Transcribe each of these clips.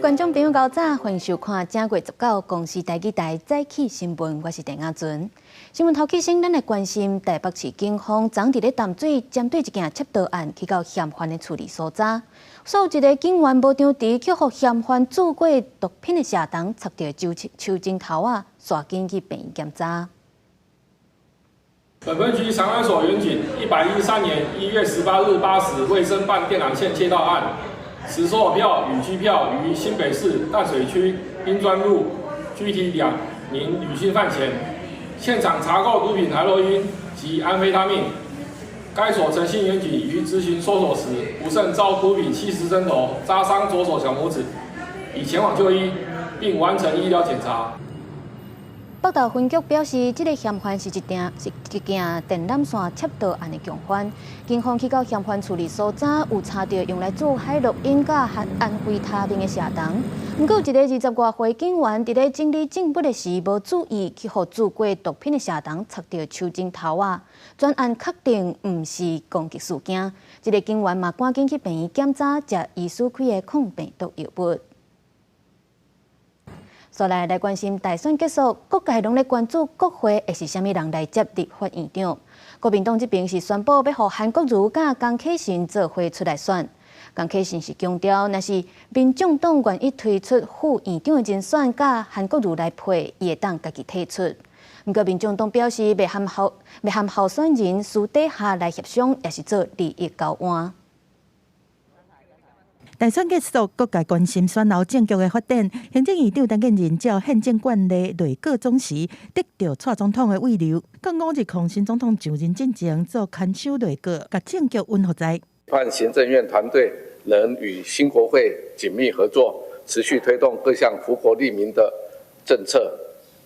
觀眾朋友早晨，歡迎收看正月十九公視台語台早起新聞，我是鄭亞純。新聞頭起先，咱來關心台北市警方昨佇咧淡水針對一件竊盜案去到嫌犯的厝裡搜查，所有一个警員無張持，去予嫌犯注過毒品的射筒插著手指頭仔，帶緊去病院檢查。本分局長安所員警113年1月18日8時未偵辦電纜線竊盜案。持索票與拘票於新北市淡水區濱專路拘提兩名女性犯前，現場查獲毒品海洛因及安非他命。該所陳姓員警於執行搜索時，不慎遭毒品吸食針頭扎傷左手小拇指，已前往就醫並完成醫療檢查。北投分局表示，這个嫌犯是一件電纜線竊盜案的共犯。警方去到嫌犯厝裡搜查，有查著用來注海洛因佮安非他命的射筒。毋過，有一个二十外歲警員佇咧整理證物的時，無注意去予注過毒品的射筒插著手指頭仔。全案確定毋是攻擊事件。這个警員嘛趕緊去病院檢查，食醫師開的抗病毒藥物。紲來來關心大選結束，各界攏咧關注國會會是啥物人來接立法院長。國民黨這邊是宣布欲予韓國瑜佮江啟臣做伙出來選。江啟臣是強調，若是民眾黨願意推出副院長的人選，佮韓國瑜來配，伊會當家己退出。毋過民眾黨表示，袂和候選人私底下來協商，抑是做利益交換。大選結束，各界關心選後政局的發展。行政院長陳建仁照憲政慣例，內閣總辭得著蔡總統的慰留。閣五日予新總統上任進前做牽手內閣，共政局穩予在。盼行政院團隊能與新國會緊密合作，持續推動各項福國利民的政策。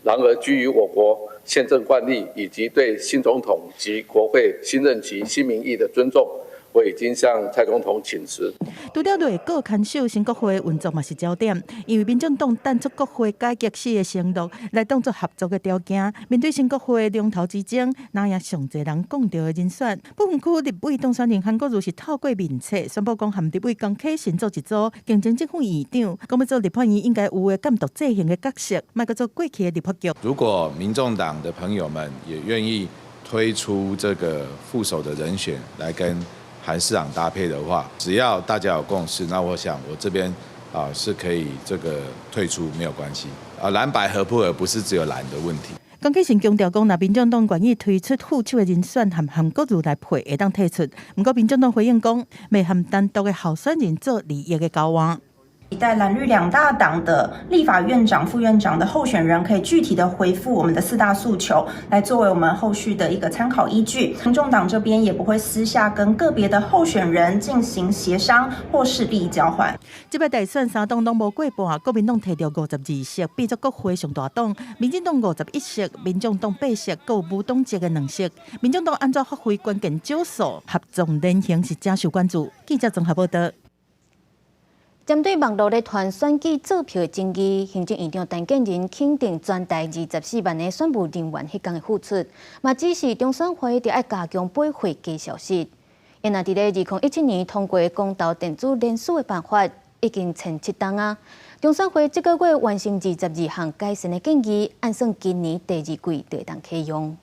然而，基於我國憲政慣例以及對新總統及國會新任期新民意的尊重，我已經向蔡總統請辭。除了內閣牽手新國會運作嘛是焦點，因為民進黨淡出國會改革四个承諾來當作合作的條件。面對新國會龍頭之爭，哪有上濟人講著的人選？不分區立委當選人韓國瑜是透過面冊宣布講，和立委江啟臣做一組競爭正副院長，講欲做立法院應該有的監督制衡的角色，莫閣做過去的立法局。如果民眾黨的朋友們也願意推出這個副手的人選來跟韓市長搭配的話，只要大家有共識，那我想我這邊啊是可以這個退出沒有關係。啊，藍白合不合不是只有藍的問題。江啟臣強調講，若民進黨願意推出副手的人選，和韓國瑜來配，會當退出。毋過民進黨回應講，袂和單獨的候選人做利益的交換。期待藍綠兩大黨的立法院長、副院長的候選人，可以具體的回復我們的四大訴求，來作為我們後續的一個參考依據。民眾黨這邊也不會私下跟個別的候選人進行協商或是利益交換。這擺大選三黨攏無過半，國民黨提著52席，變做國會上大黨；民進黨51席，民眾黨八席，閣有無黨籍的兩席。民眾黨按怎發揮關鍵少數合縱連橫是誠受關注。記者綜合報導。針對網路咧傳選舉作票的爭議，行政院長陳建仁肯定全台24萬个選務人員彼工的付出，嘛指示中選會著愛加強保護假消息。因若佇咧2017年通過公投電子聯署的辦法，已經前7冬啊。中選會這个月完成22項改善的建議，按算今年第二季就會當啟用。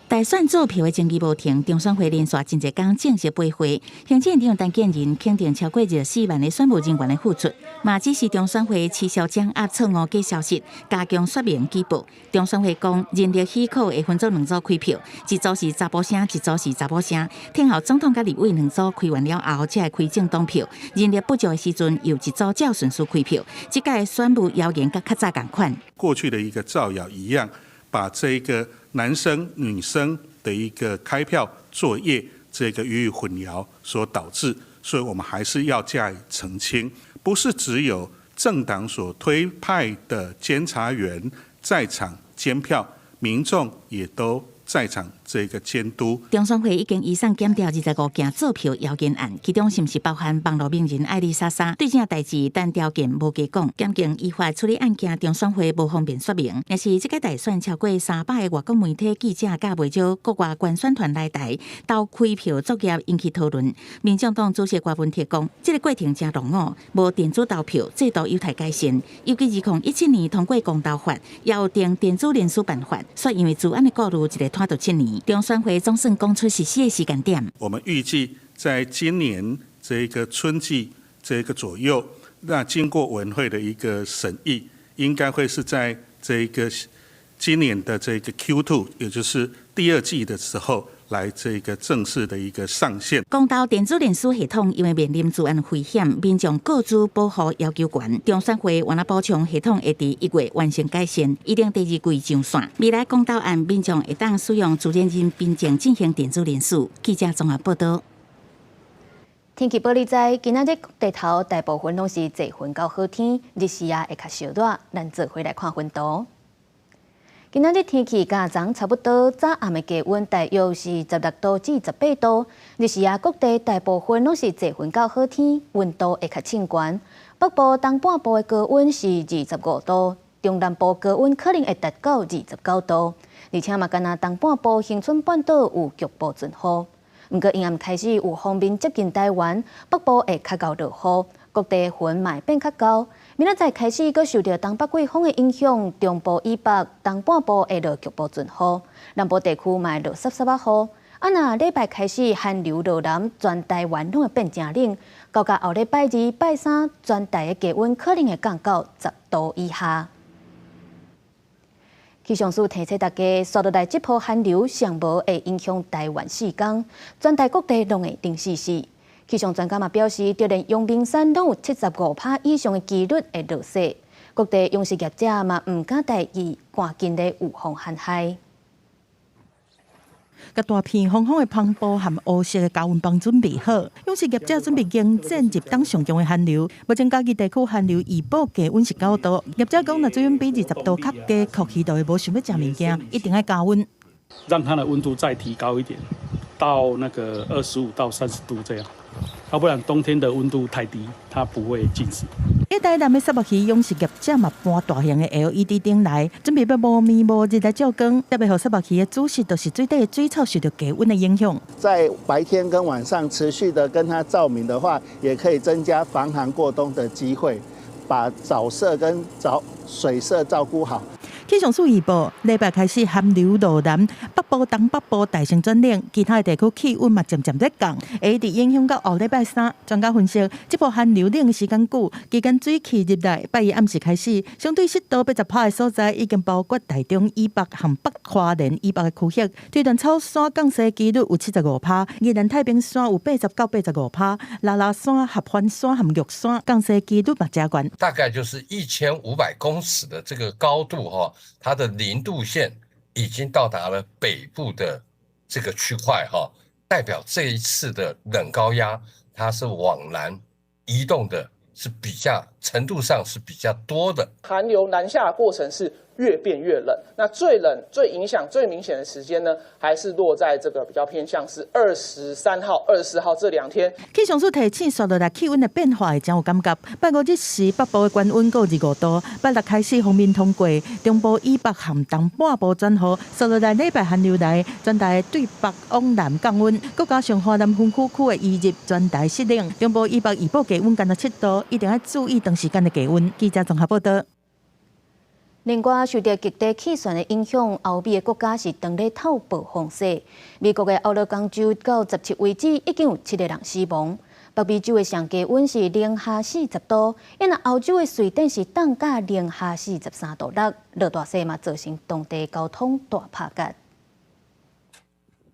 大選作票的爭議無停，中選會連續真濟工正式閉會。行政院長陳建仁肯定超過24萬个選務人員的付出，嘛指示中選會取消掌握錯誤假消息，加強說明舉報。中選會講，人力許可會分做兩組開票，一組是查埔聲，一組是查某聲。聽候總統佮立委兩組開完了後，才會開政黨票。人力不足的時陣，由一組照順序開票。這屆選務謠言佮較早仝款。過去的一個造謠一樣，把這個男生女生的一個開票作業，這個予以混淆所導致，所以我們還是要加以澄清，不是只有政黨所推派的監察員在場監票，民眾也都在場這這個監督。中選會已經移送檢調25件作票謠言案，其中是毋是包含網路名人愛莉莎莎？對這件代誌，陳調健無加講。檢警依法處理案件，中選會無方便說明。若是這屆大選超過300個外國媒體記者佮袂少國外觀選團來台投開票作業引起討論。民進黨主席郭文鐵講，這個過程誠落伍，無電子投票制度有待改善。尤其2017年通過公投法，也有定電子聯署辦法，煞因為資安的顧慮，一下拖到7年。中選會總算講出實施的時間點。我們預計在今年這個春季這個左右，那經過委員會的一個審議，應該會是在這個今年的這個 Q2，也就是第二季的時候，來這個正式的一個上線。公投電子聯署系統因為面臨資安危險，民眾個資保護要求懸。中選會原來補充系統會佇1月完成改善，預定第二季上線。未來公投案民眾會當使用自然人憑證進行電子聯署。記者綜合報道。天氣報你知，今仔日地頭大部分攏是濟雲到好天，日時啊會較燒熱。咱做伙來看雲圖。今仔日天氣佮昨差不多，早暗的低溫大約是16度至18度。日時啊，各地大部分攏是濟雲到好天，溫度會較凊懸。北部東半部的高溫是25度，中南部高溫可能會達到29度。而且嘛，干焦東半部恆春半島有局部陣雨。毋過陰暗開始有鋒面接近台灣，北部會較𠢕落雨，各地雲嘛會變較厚。明仔載開始，閣受著東北季風的影響，中部以北、東半部會落局部陣雨，南部地區嘛會落濕濕仔雨。啊，若禮拜開始寒流落南，全台灣攏會變誠冷。到後禮拜二、拜三，全台的低溫可能會降到10度以下。氣象署提醒大家，紲落來這波寒流上無會影響台灣4工，全台各地攏會冷死死。氣象專家嘛表示，就連陽明山攏有75%以上的幾率會落雪。各地養殖業者嘛毋敢大意，趕緊咧預防旱害。共大片黃黃的帆布和烏色的加溫棒準備好，養殖業者準備迎戰入冬上強的寒流。目前嘉義地區寒流預報低溫是9度，業者講，若水溫比20度較低，蛞蝓就會無想欲食物件，一定愛加溫，讓它的溫度再提高一點，到那個25到30度這樣，要不然冬天的溫度太低，它不會進食。喺台南的虱目魚養殖業者嘛搬大型的 LED 燈來，準備欲無暝無日來照光，特別予虱目魚的主食就是水底的水草受著低溫的影響。在白天跟晚上持續的跟它照明的話，也可以增加防寒過冬的機會，把藻色跟藻水色照顧好。氣象署預報，禮拜開始寒流落南，北部、東北部大聲轉冷，其他的地區氣溫嘛漸漸在降，會一直影響到後禮拜三。專家分析，這波寒流冷的時間久，期間水汽入來，拜一暗時開始，相對濕度80%的所在已經包括台中以北和北花蓮以北的區域，推斷草山降雪幾率有75%，宜蘭太平山有80到85%，拉拉山、合歡山和玉山降雪幾率嘛誠懸。大概就是1500公尺的這個高度，哈。它的零度線已經到達了北部的這個區塊，哈，代表這一次的冷高壓它是往南移動的，是比較程度上是比較多的。寒流南下的過程是越變越冷，那最冷、最影響、最明顯的時間呢，還是落在這個比較偏向是23號、24號這兩天。氣象署提醒，紲落來氣溫的變化會誠有感覺。拜五日時北部的高溫閣25度，拜六開始鋒面通過，中部以北和東半部轉雨。紲落來禮拜寒流來，全台對北往南降溫，閣加上華南分區區的移入，全台濕冷。中部以北預報低溫干焦7度，一定愛注意長時間的低溫。記者綜合報道。另外，受著極地氣旋的影響，歐美的國家是當咧透暴風雪。美國的奧勒岡州到17為止已經有七個人死亡。北美洲的上低溫是零下40度，因為歐洲的瑞典是凍甲零下43.6度，落大雪嘛造成當地交通大拍結。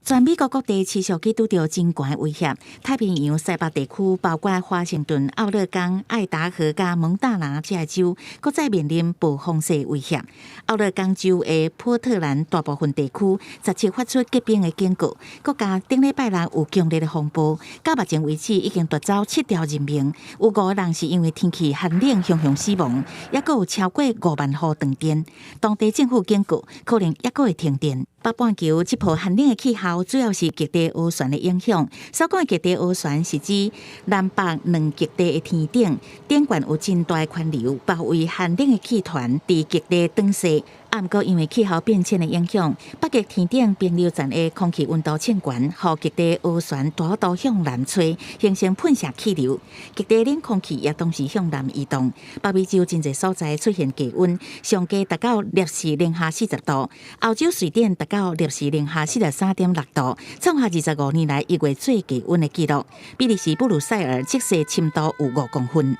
全美國各地持續去拄著真寒的威脅，太平洋西北地區包括華盛頓、奧勒岡、愛達荷佮蒙大拿這州，閣再面臨暴風雪威脅。奧勒岡州的波特蘭大部分地區17發出結冰的警告，閣加頂禮拜六有強烈的風暴，到目前為止已經奪走七條人命，有五個人是因為天氣寒冷雄雄死亡，抑閣有超過5萬戶斷電。當地政府警告，可能抑閣會停電。北半球這波寒冷的氣候，主要是極地渦旋的影響。所講的極地渦旋是指南北兩極地的天頂，頂懸有真大的環流，包圍寒冷的氣團佇極地轉勢。啊，毋過因為氣候變遷的影響，北極天頂平流層的空氣溫度升懸，予極地渦旋大度向南吹，形成噴射氣流。極地冷空氣也同時向南移動。北美洲真濟所在出現低溫，上低達到攝氏零下40度。歐洲瑞典達到攝氏零下43.6度，創下25年來1月最低溫的紀錄。比利時布魯塞爾積雪深度有5公分。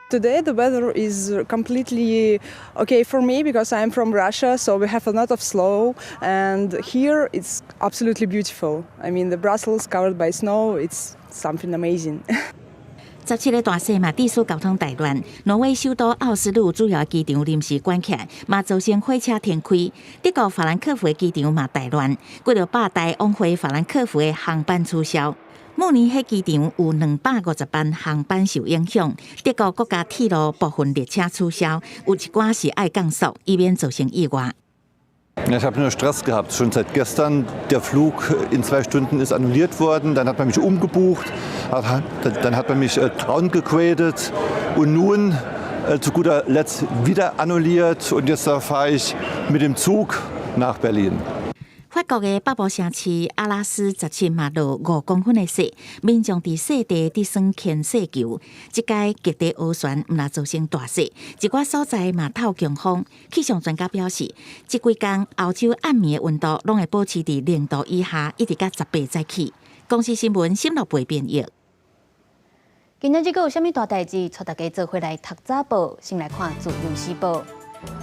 Today the weather is completely okay for me because I'm from Russia, so we have a lot of snow, and here it's absolutely beautiful. I mean, the Brussels covered by snow, it's something amazing. 17个大雪嘛，致使交通大亂。挪威首都奧斯陸主要機場臨時關起來，嘛造成火車停開。德國法蘭克福的機場嘛大亂，幾落百台往回法蘭克福的航班取消。慕尼黑機場有250班航班受影響。德國國家鐵路部分列車取消，有一寡是愛降速，以免造成意外。 Ich habe nur Stress gehabt. Schon seit gestern. Der Flug in 2 Stunden ist annulliert worden. Dann hat man mich umgebucht. Dann hat man mich downgegradet. Und nun zu guter Letzt wieder annulliert. Und jetzt fahre ich mit dem Zug nach Berlin. 法國的北部城市阿拉斯17嘛落5公分的雪，民眾佇雪地佇耍牽雪球。這擺極地渦旋毋但造成大雪，一寡所在嘛透強風。氣象專家表示，這幾工歐洲暗暝的溫度攏會保持佇0度以下，一直到18早起。公視新聞沈樂培編譯。今仔日閣有啥物大代誌？帶大家做伙來讀早報，先來看《自由時報》。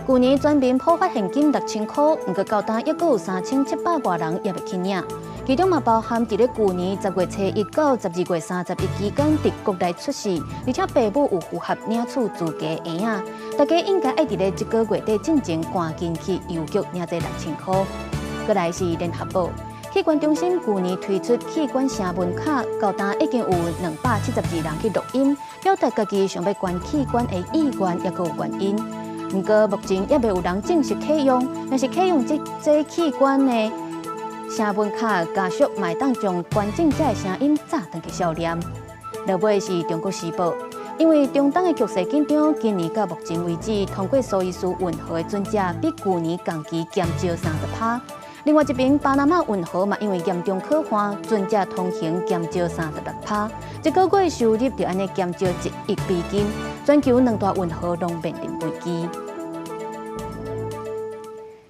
舊年全民普發現金6000箍，毋過到今猶閣有3700外人猶未去領，其中嘛包含佇咧舊年10月初1到12月31期間佇國內出世，而且爸母有符合領取資格的嬰仔，大家應該愛佇咧這個月底進前趕緊去郵局領這6000箍。閣來是聯合報，器官中心舊年推出器官聲紋卡，到今已經有272人去錄音，表達家己想欲捐器官的意願，猶閣有原因。毋過目前猶未有人正式啟用，若是啟用這器官的聲紋卡，家屬嘛會當將捐贈者的聲音炸轉去數驗。落尾是中國時報，因為中東的局勢緊張，今年到目前為止，通過蘇伊士運河的船隻比舊年同期減少30%。另外一邊，巴拿馬運河嘛，因為嚴重洘旱，船隻通行減少36%，一個月收入就按呢減少1億美金。全球兩大運河攏面臨危機。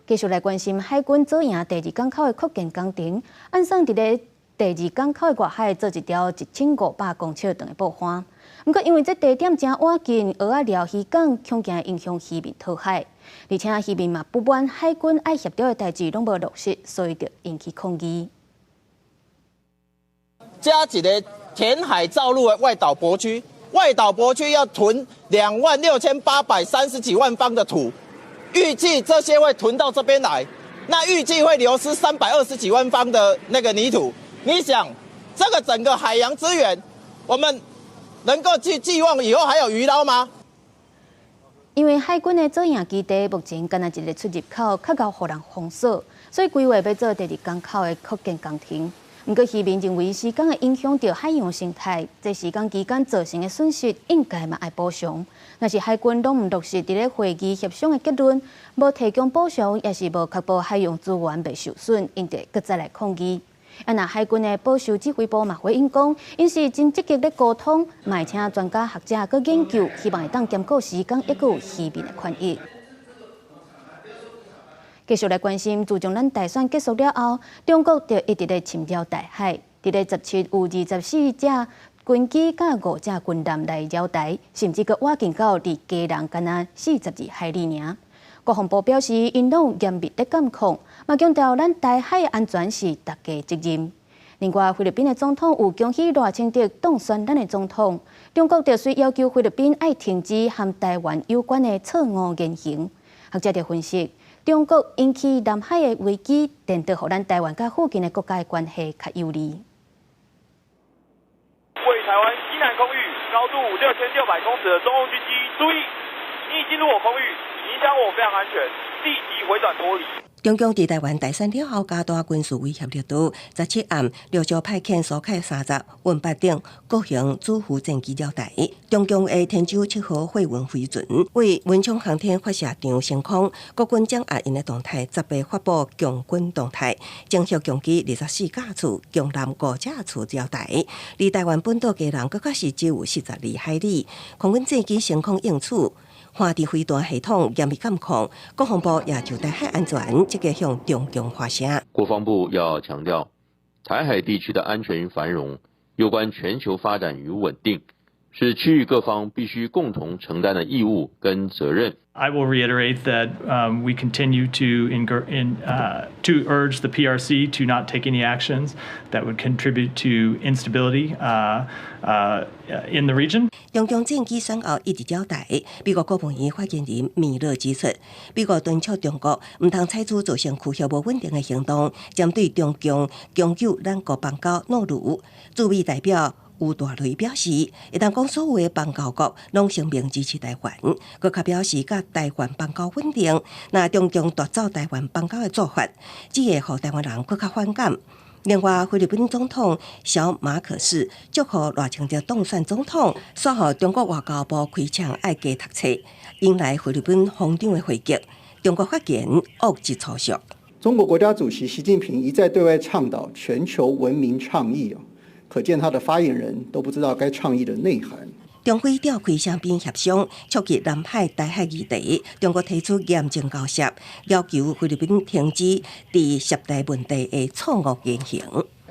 繼續來關心海軍左營第二港口的擴建工程，按算佇咧第二港口的外海做一條1500公尺長的布帆。毋過因為這地點誠倚近蚵仔寮漁港，恐驚影響漁民討海，而且漁民嘛不滿海軍愛協調的代誌攏無落實，所以就引起抗議。加一个填海造陸的外島泊區，外島泊區要囤26,830幾萬方的土。預計這些會囤到這邊來，那預計會流失320幾萬方的那個泥土。你想，這個整個海洋資源，我們能夠去寄望以後還有魚撈嗎？因為海軍的左營基地目前干焦一个出入口，較𠢕予人封鎖，所以規劃欲做第二港口的擴建工程。毋過漁民認為施工會影響著海洋生態，這施工期間造成的損失應該嘛愛補償。若是海軍攏毋落實佇咧會議協商的結論，無提供補償，抑是無確保海洋資源袂受損，𪜶就閣再來抗議。啊，若海軍的保守指揮部嘛回應講，𪜶是真積極咧溝通，嘛會請專家學者閣研究，希望會當兼顧施工，抑閣有漁民的權益。繼續來關心，自從咱大選結束了後，中國就一直咧侵擾台海。佇咧17有24隻軍機佮5隻軍艦來擾台，甚至閣倚近到離基隆干焦42海里爾。國防部表示，𪜶攏有嚴密的監控，嘛強調咱台海安全是大家責任。另外，菲律賓的總統有恭喜賴清德當選咱的總統，中國就隨要求菲律賓愛停止和台灣有關的錯誤言行。學者就分析，中國引起南海的危機，顛倒予咱台灣佮附近的國家的關係較有利。位於台灣西南空域，高度6600公尺的中共軍機，注意，你已進入我空域，影響我飛航安全，立即回轉脫離。中共佇台灣大選了後加大軍事威脅力度，17暗陸續派遣蘇凱30、運8等各型主輔戰機繞台。中共的天舟7號貨運飛船為文昌航天發射場升空，國軍掌握𪜶的動態，18發布共軍動態，偵測共機24架次，共艦5架次繞台，離台灣本島基隆閣較是只有42海里。空軍戰機升空應處。反制飛彈系統嚴密監控，國防部也就台海安全積極向中共發聲。國防部要強調，台海地區的安全與繁榮，攸關全球發展與穩定，是區域各方必須共同承擔的義務跟責任。 I will reiterate that we continue to urge the PRC to not take any actions that would contribute to instability in the region. 中共戰機選後一直繞台，美國國務院發言人米勒指出，美國敦促中國毋通採取造成區域無穩定的行動，針對中共強求咱國邦交諾魯。駐美代表吳大雷表示，會當講所有的邦交國攏聲明支持台灣，閣較表示佮台灣邦交穩定。若中共奪走台灣邦交的做法，只會予台灣人閣較反感。另外，菲律賓總統小馬可仕祝賀賴清德當選總統，煞予中國外交部開槍愛加讀冊，引來菲律賓防長的回擊。中國發言惡質粗俗。中國國家主席習近平一再對外倡導全球文明倡議啊，可見他的發言人都不知道該倡議的內涵。中菲調開雙邊協商，觸及南海、台海議題。中國提出嚴正交涉，要求菲律賓停止佇涉台問題的錯誤言行。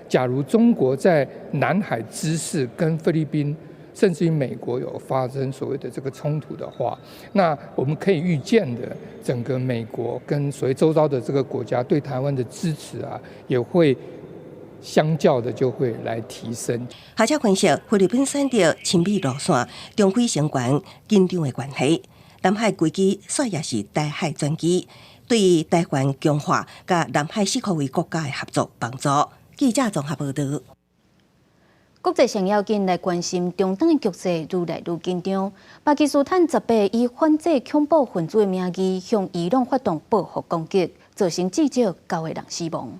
假如中國在南海之事跟菲律賓，甚至於美國有發生所謂的這個衝突的話，那我們可以預見的，整個美國跟所謂周遭的這個國家對台灣的支持啊，也會相較的就會來提升。學者分析，菲律賓選擇親美路線，中菲成員緊張的關係，南海危機煞也是台海轉機，對台灣強化佮南海四個位國家的合作幫助。記者綜合報導。國際上要緊來關心中東的局勢愈來愈緊張。巴基斯坦18以反制恐怖分子的名義向伊朗發動報復攻擊，造成至少九個人死亡。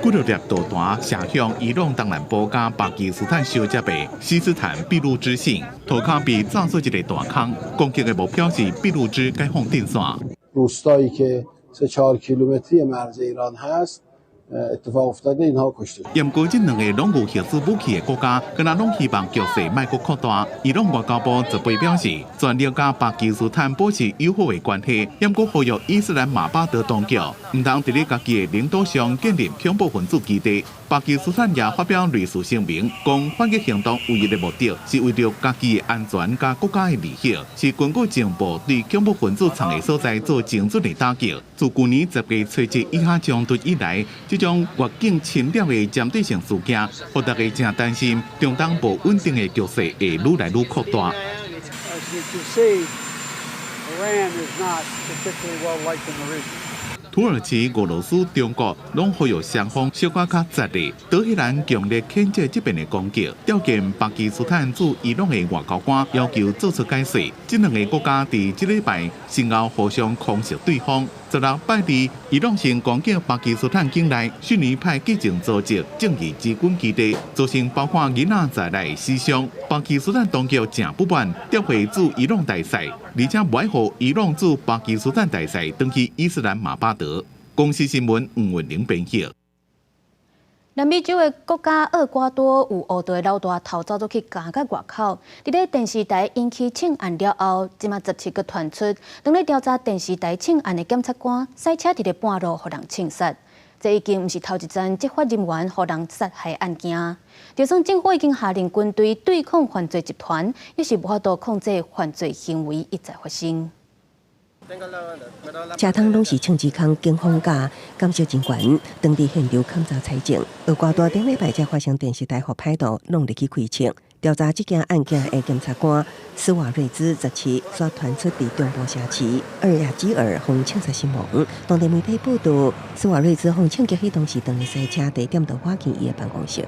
幾落粒導彈射向伊朗東南部佮巴基斯坦相接的錫斯坦俾路支省，塗跤被炸做一个大空。攻擊的目標是俾路支解放陣線。 روستایی که سه چهار کیلومتری مرز ایران هست اتفاق افتاده اینها کشته 毋過，這兩个攏有核子武器的國家，敢若攏希望局勢莫閣擴大。伊朗外交部18表示，全力佮巴基斯坦保持友好的關係，毋過呼籲伊斯蘭馬巴德當局，毋通佇咧家己的領土上建立恐怖分子基地。巴基斯坦也發表類似聲明，講反擊行動唯一的目的是為著家己的安全佮國家的利益，是根據情報對恐怖分子藏的所在做精準的打擊。自舊年10月初一以哈衝突以來，這種越境侵略的針對性事件，予大家誠擔心，中東無穩定的局勢會愈來愈擴大。 As you can see, Iran is not particularly well liked in the region. 土耳其、俄羅斯、中國攏呼籲雙方小可較實力。德黑蘭強烈譴責這邊的攻擊，調遣巴基斯坦駐伊朗的外交官要求做出解釋。這兩个國家佇這禮拜先後互相空襲對方。16拜二，伊朗先攻擊巴基斯坦境內遜尼派激進組織正義之軍基地，造成包括囡仔在內死傷。巴基斯坦當局誠不滿，調回駐伊朗大使，而且無愛予伊朗駐巴基斯坦大使轉去伊斯蘭馬巴德。公視新聞吳文玲編譯。南美洲的國家厄瓜多有烏道的老大逃走做去監獄外口，佇咧電視台引起槍案了後，這馬17閣傳出，當咧調查電視台槍案的檢察官駛車佇咧半路予人槍殺，這已經毋是頭一樁執法人員予人殺害案件。就算政府已經下令軍隊對抗犯罪集團，也是無法度控制犯罪行為一再發生。車窗攏是槍支空，警方佮監視人員當地現場勘查採證。厄瓜多頂禮拜才發生電視台予歹徒弄入去開槍。調查這件案件的檢察官斯瓦瑞茲17煞傳出佇中部城市厄亞基爾予槍殺身亡。當地媒體報道，斯瓦瑞茲予槍擊彼當時當咧駛車地點就趕去伊的辦公室。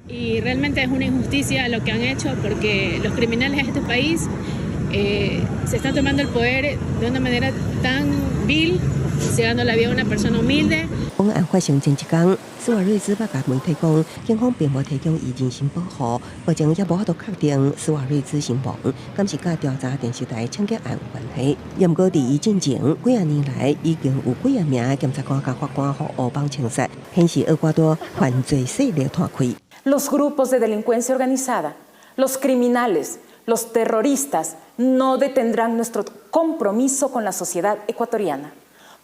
Y realmente es una injusticia lo que han hecho porque los criminales de este país se están tomando el poder de una manera tan vil. Se ganó la vida una persona humilde。本案發生前一工，斯瓦瑞茲捌共媒體講，警方並無提供伊人身保護，目前也無法度確定斯瓦瑞茲身亡，敢是佮調查電視台槍擊案有關係。毋過佇伊進前幾仔年來，已經有幾仔名檢察官佮法官予烏幫槍殺，顯示厄瓜多犯罪勢力湠開。 Los grupos de delincuencia organizada, los criminales, los terroristas no detendrán nuestro compromiso con la sociedad ecuatoriana.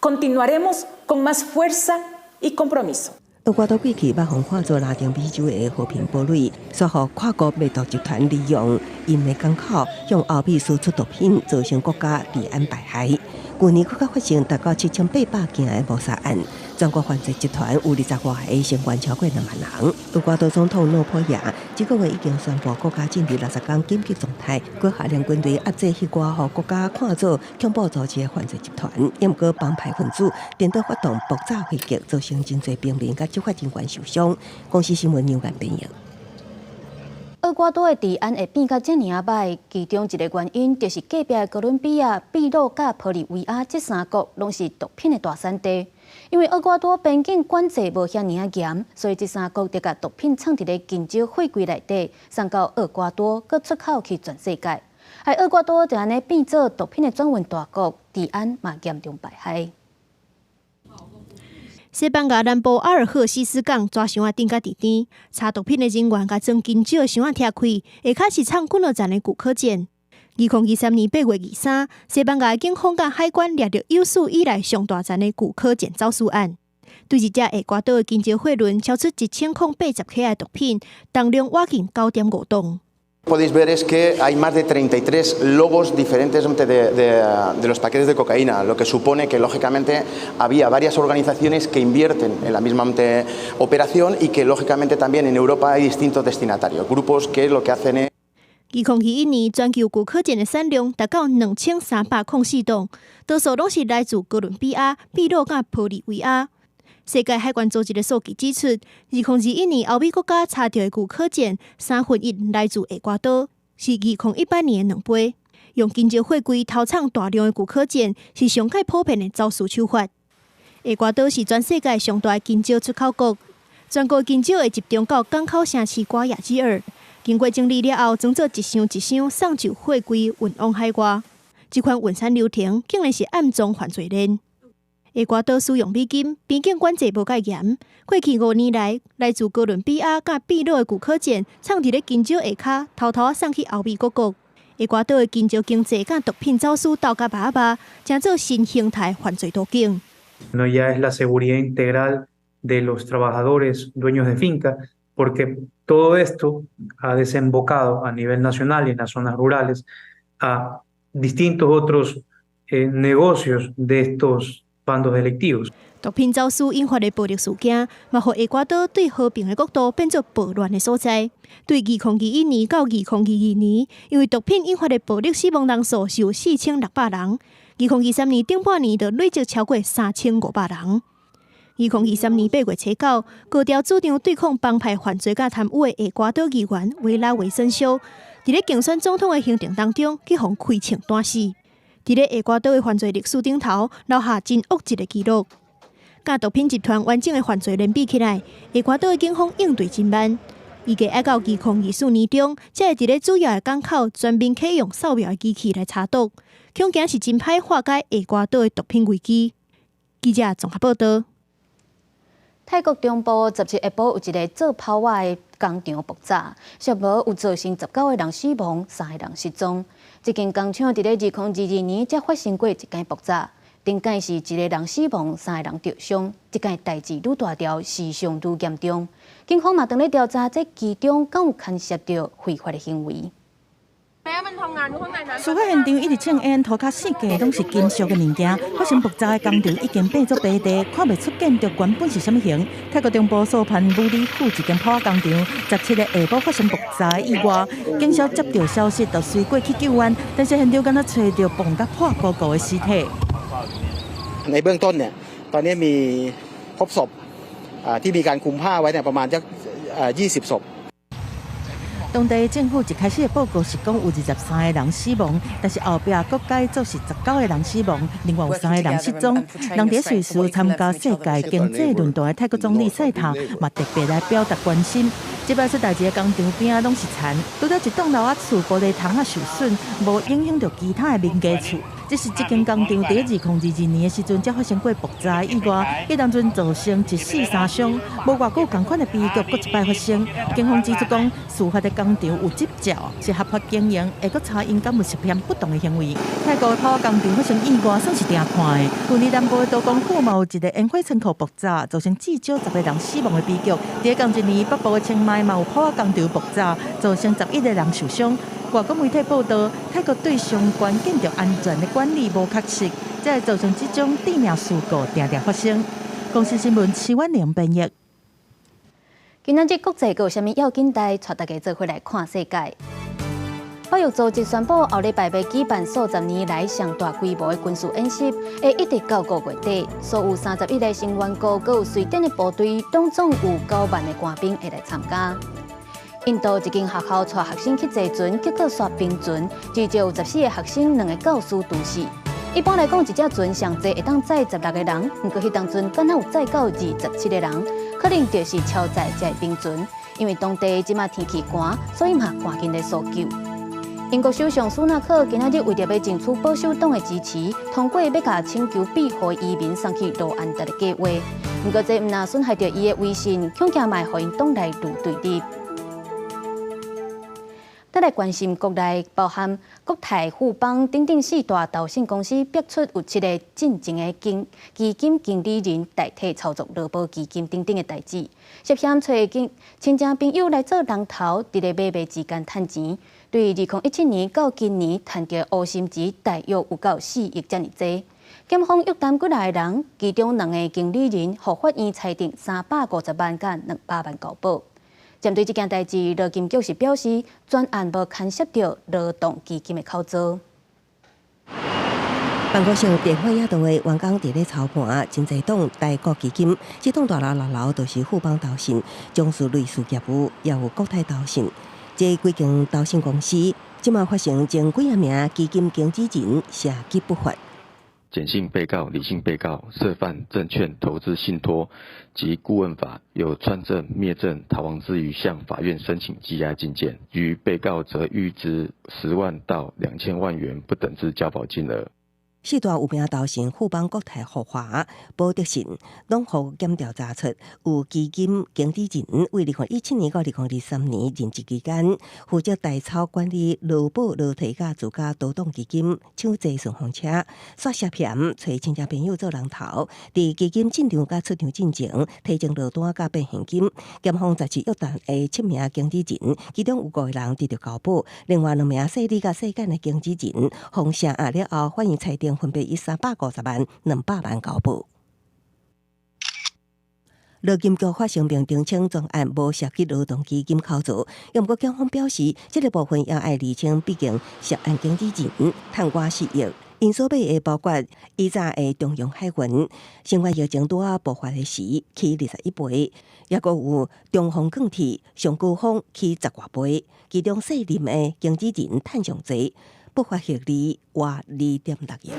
Continuaremos con más fuerza y compromiso. 厄瓜多過去捌予看做拉丁美洲的和平堡壘，煞予跨國賣毒集團利用𪜶的港口向歐美輸出毒品，造成國家治安敗壞。舊年閣較發生達到7800件的謀殺案，全國犯罪集團有20外个成員超過2萬人。厄瓜多總統諾波亞這個月已經宣布國家進入60工緊急狀態，閣下令軍隊壓制彼寡予國家看做恐怖組織的犯罪集團。毋過幫派分子顛倒發動爆炸襲擊，造成真濟平民佮執法人員受傷。公視新聞牛間編譯。厄瓜多的治安會變甲遮爾仔䆀，其中一个原因就是隔壁的哥倫比亞、秘魯佮玻利維亞這三國攏是毒品的大產地。因為厄瓜多邊境管制無遐爾仔嚴，所以這三國就共毒品藏佇咧金蕉貨櫃內底，送到厄瓜多，閣出口去全世界。害厄瓜多就按呢變做毒品的轉運大國，治安嘛嚴重敗壞。西班牙南部阿爾赫西斯港紙箱仔頂甲佇甜，查毒品的人員共裝金蕉的箱仔拆開，下跤是藏幾落層的古柯鹼。2023年8月23，西班牙警方佮海關掠著有史以來上大層的古柯鹼走私案。對一隻厄瓜多的金蕉貨輪超出1080克的毒品，重量倚近9.5噸。 Podéis ver es que hay más de 33 logos diferentes de los paquetes de cocaína, lo que supone que lógicamente había varias organizaciones que invierten en la misma operación y que lógicamente también en Europa hay distintos destinatarios, grupos que lo que hacen es 2021年，全球古柯鹼的產量達到2304噸，多數攏是來自哥倫比亞、秘魯佮玻利維亞。世界海關組織的數據指出，2021年歐美國家查著的古柯鹼1/3來自厄瓜多，是2018年的2倍。用金蕉貨櫃偷藏大量的古柯鹼，是上蓋普遍的走私手法。厄瓜多是全世界上大的金蕉出口國，全國金蕉會集中到港口城市瓜亞基爾，經過整理了後，裝做一箱一箱送就貨櫃運往海外。這款運產流程竟然是暗藏犯罪鏈。厄瓜多使用美金，邊境管制無蓋嚴。過去5年來，來自哥倫比亞佮秘魯的古柯鹼，藏佇咧金蕉下跤，偷偷送去歐美各國。厄瓜多的金蕉經濟佮毒品走私鬥甲密密，成做新形態犯罪途徑。 No ya es la seguridad integral de los trabajadores dueños de finca, porque todo esto ha desembocado a nivel nacional y en las zonas rurales a distintos otros negocios de estos bandos delictivos. 毒品走私引發的暴力事件，嘛予厄瓜多對和平的國度變做暴亂的所在。對2021年到2022年，因為毒品引發的暴力死亡人數是有4600人。2023年頂半年就累積超過3500人。2023年8月初九，高調主張對抗幫派犯罪佮貪污的厄瓜多議員維拉維森肖，佇咧競選總統的行程當中，去予開槍彈死。佇咧厄瓜多的犯罪歷史頂頭，留下真惡質的記錄。佮毒品集團完整的犯罪鏈比起來，厄瓜多的警方應對真慢。預計愛到2024年中，才會佇咧主要的港口全面啟用掃描的機器來查毒，恐驚是真歹化解厄瓜多的毒品危機。記者綜合報道。泰國中部17下晡有一个做拋仔的工廠爆炸，涉無有造成19个人死亡，三个人失蹤。這間工廠佇咧2022年才發生過一擺爆炸，頂擺是一个人死亡，三个人著傷。這擺代誌愈大條，死傷愈嚴重。警方嘛正咧調查，這其中敢有牽涉著非法的行為。事發現場一直衝煙，塗跤四界攏是金屬的物件。發生爆炸的工廠已經變做白地，看袂出建築原本是啥物形。泰國中部素攀武里府一間拋仔工廠，17日下晡發生爆炸的意外，警消接到消息就隨過去救援，但是現場敢若揣著爆甲破糊糊的屍體。 ในเบื้องต้นเนี่ยตอนนี้มีพบศพที่มีการคลุมผ้าไว้เนี่ยประมาณสัก20ศพ 當當地政府一開始的報告是講有23個人死亡，但是後壁閣改做是19個人死亡，另外有三個人失蹤。人佇瑞士參加世界經濟論壇的泰國總理賽塔嘛特別來表達關心。這擺出代誌的工廠邊仔攏是田，拄著一棟樓仔厝玻璃窗仔受損，無影響著其他的民家厝。這是這間工廠佇2022年的時陣才發生過爆炸意外，彼當陣造成一死三傷。無偌久，仝款的悲劇閣一擺發生。警方指出講，事發的工廠有執照，是合法經營，會閣查𪜶敢有涉嫌不當的行為。泰國的炮工廠發生意外，算是定看的。去年南部的道光府嘛有一个煙火倉庫爆炸，造成至少10個人死亡的悲劇。佇仝一年，北部的清邁嘛有炮工廠爆炸，造成11個人受傷。外國媒體報道，泰國對相關建築安全的管理無確實，才會造成這種致命事故定定發生。公視新聞徐婉玲編譯。今仔日國際閣有啥物要緊代，帶大家做伙來看世界。北約組織宣布，後禮拜欲舉辦數十年來上大規模的軍事演習，會一直到5月底。所有31個成員國，閣有瑞典的部隊，當中有9萬个官兵會來參加。印度一間學校帶學生去坐船，結果煞冰船，至少有14個學生、兩个教師拄死。一般來講，一隻船上濟會當載16個人，毋過彼當陣敢若有載到27個人，可能就是超載才會冰船。因為當地這馬天氣寒，所以嘛趕緊咧搜救。英國首相蘇納克今仔日為著欲爭取保守黨的支持，通過欲共請求庇護移民送去盧安達的計畫。毋過這毋但損害著伊的威信，恐驚嘛會予𪜶黨內對立。再來關心國內，包含國泰、富邦等等四大投信公司，逼出有七个進前的經基金經理人代替操作勞保基金等等的代誌，涉嫌揣親戚朋友來做人頭，佇咧買賣之間趁錢。對2017年到今年，趁著烏心錢大約有夠4億遮爾濟。檢方約談幾若个人，其中兩个經理人，予法院裁定350萬佮200萬交保。針對這件代誌，勞金局是表示，專案無牽涉著勞動基金的口座。辦公室電話也都的員工佇咧操盤，真濟棟台國基金，這棟大樓六樓就是富邦投信，從事類似業務，也有國泰投信。這幾間投信公司，這馬發生前幾仔名基金經紀人涉及不法。簡姓被告、李姓被告涉犯證券投資信託及顧問法，有串證、滅證、逃亡之虞，向法院申請羈押禁見。於被告則預支10萬到2000萬元不等之交保金額。四大有名投信富邦、國泰、復華、保德信，攏予檢調查出有基金經理人為2017年到2023年任職期間，負責代操管理勞保、勞退佮自家多檔基金，搶坐順風車，煞涉嫌揣親戚朋友做人頭，佇基金進場佮出場進前，提前落單佮變現金。檢方十七約談的七名經理人，其中有五個人得著交保，另外兩名姓李佮姓簡的經理人，封殺案了後，法院裁定分別以350萬、200萬交保。勞金局發聲明澄清，專案無涉及勞動基金口座。毋過檢方表示，這个部分也愛釐清，畢竟涉案經紀人趁外4億，𪜶所買的包括以早的長榮海運，新冠疫情拄仔爆發的時起21倍，抑閣有長榮鋼鐵上高峰起十外倍，其中細林的經紀人趁上濟，不法獲利倚2.6億。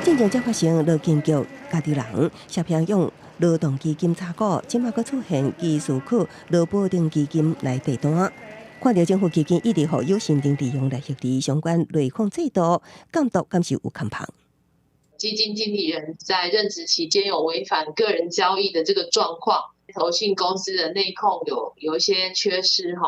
進前才發生勞金局家己人涉嫌用勞動基金炒股，這馬閣出現技術靠勞保等基金來遞單。看著政府基金一直予有心人利用來獲利，相關內控制度監督敢是有空縫？基金經理人在任職期間有違反個人交易的這個狀況，投信公司的內控有一些缺失哈，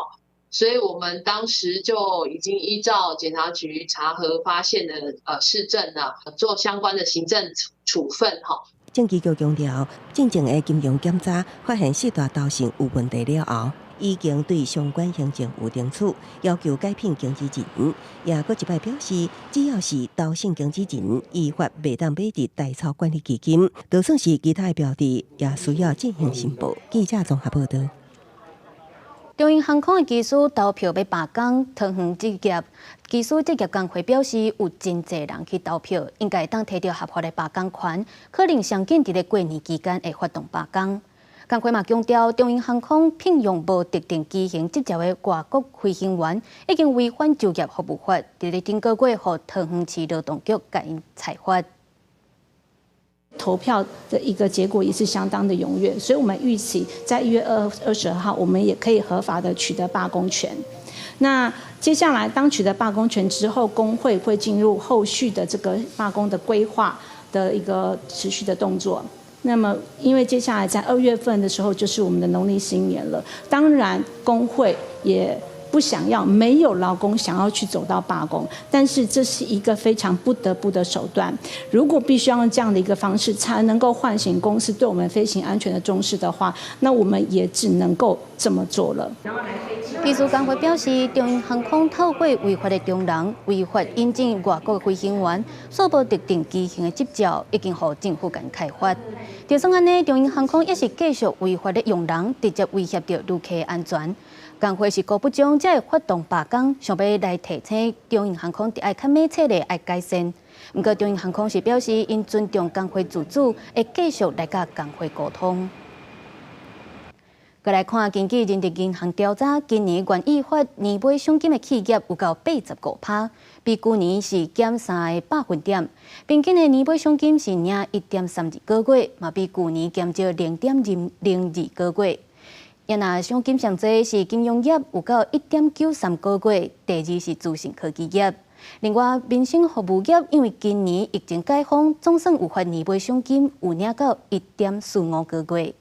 所以我們當時就已經依照檢察局查核發現的事證呢，做相關的行政處分哈。證監局強調，進前的金融檢查發現四大投信有問題了後，已經對相關行政有懲處，要求解聘經紀人。也閣一擺表示，只要是投信經紀人依法袂當買入代操管理基金，就算是其他的標的，也需要進行申報。記者綜合報道。長榮航空的機師投票欲罷工，桃園職業機師職業工會表示，有真濟人去投票，應該會當提著合法的罷工權，可能上緊佇咧過年期間會發動罷工。工會嘛強調，長榮航空聘用無特定機型執照的外國飛行員，已經違反就業服務法。佇咧頂個月，予桃園市勞動局共𪜶裁罰。投票的一個結果也是相當的踴躍，所以我們預期在1月22號，我們也可以合法的取得罷工權。那接下來，當取得罷工權之後，工會會進入後續的這個罷工的規劃的一個持續的動作。那麼，因為接下來在2月份的時候，就是我們的農曆新年了。當然，工會也不想要，沒有勞工想要去走到罷工，但是這是一個非常不得不的手段。如果必須要用這樣的一個方式，才能夠喚醒公司對我們飛行安全的重視的話，那我們也只能夠這麼做了。機師工會表示，長榮航空透過違法的徵人、違法引進外國飛行員，煞無特定機型的執照，已經予政府共開罰。就算按呢，長榮航空也是繼續違法的用人，直接威脅著旅客安全。工會是高不中才會發動罷工，想欲來提醒長榮航空，著愛較明確的愛改善。毋過長榮航空是表示，𪜶尊重工會自主，會繼續來佮工會溝通。閣來看，根據人力銀行調查，今年願意發年尾賞金的企業有夠85%，比舊年是減3個百分點。平均的年尾賞金是領1.32個月，嘛比舊年減少0.02個月。若賞金上濟是金融業，有到1.93個月，第二是資訊科技業。另外，民生服務業因為今年疫情解封，總算有發年尾賞金，有領到1.45個月。